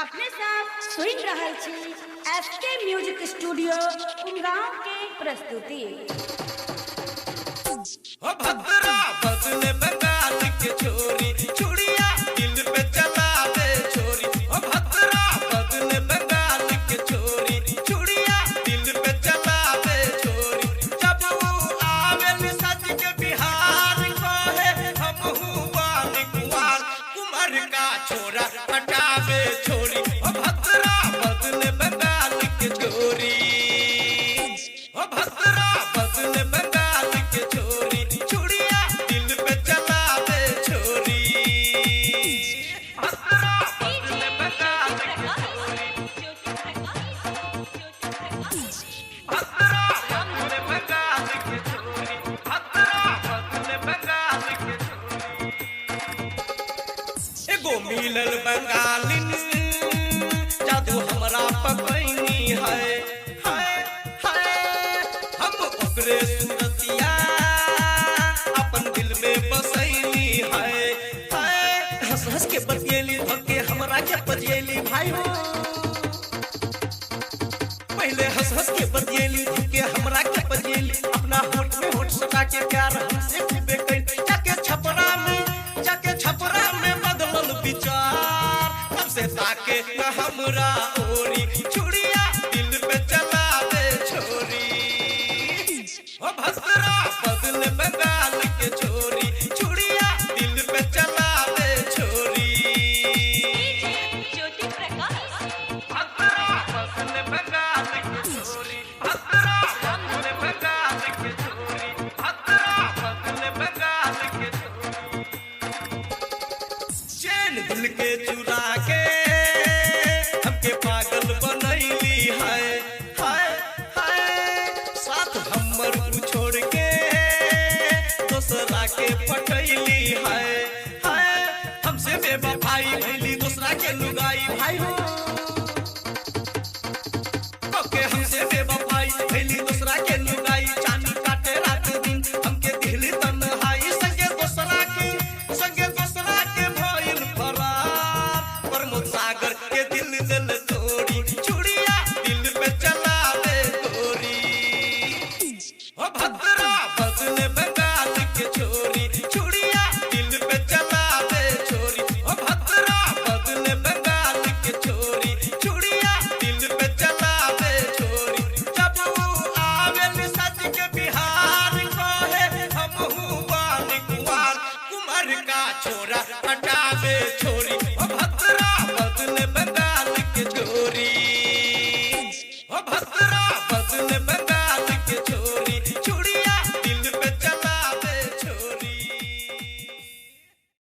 अपने साथ सुन रहल छी एस के म्यूजिक स्टूडियो उमगांव के प्रस्तुति। ओ भद्रा बदले बंगाल के छोरी, चूड़िया दिल पे चला दे छोरी। ओ भद्रा बदले बंगाल के छोरी, चूड़िया दिल पे चला दे छोरी। जब वो आवेल सज के बिहार कहे हमहू बानी कुंवार, कुंवर का छोरा पटावे छोरी। ओ भद्रा बदले बंगाल के छोरी, ओ भद्रा बदले बंगाल के छोरी, चूड़िया दिल पे चला दे छोरी। भद्रा बदले बंगाल के छोरी, भद्रा बदले बंगाल के छोरी, भद्रा बदले बंगाल के छोरी। एगो मिलल बंगालिन जादू हमरा पकैनी है, हाय हाय। हम ओकरे सूरतिया अपन दिल में बसैनी है, हाय। हंस हंस के बतियेली धोके हमरा के बजियली भाई हो। पहले हंस हंस के बतियेली धोके हमरा के बजियली, अपना होठ में होठ सटा के प्यार हमसे खूबे कैल। जाके छपरा में, जाके छपरा में बदलल विचार, तब से ताके न हमरा ओरी, चूड़िया दिल पे चला दे छोरी। ओ भद्रा बदल बंगाल के छोरी, चूड़िया दिल पे चला दे छोरी। ज्योति प्रकाश। भद्रा बदल बंगाल के छोरी, भद्रा बदल बंगाल के छोरी, भद्रा बदल बंगाल के छोरी। चैन दिल के चुरा के हमके पागल बनैली है, हाय हाय। साथ हमर उ छोड़ के दोसरा के पटैली है, हाय। हमसे बेवफाई भैली दूसरा के लुगाई भाई हो। ओके हमसे बेवफाई भैली दूसरा के लुगाई, चांदी काटे रात दिन हमके दिल तन्हाई। संगे दूसरा के, संगे दूसरा के भइल फरार, प्रमोद सागर के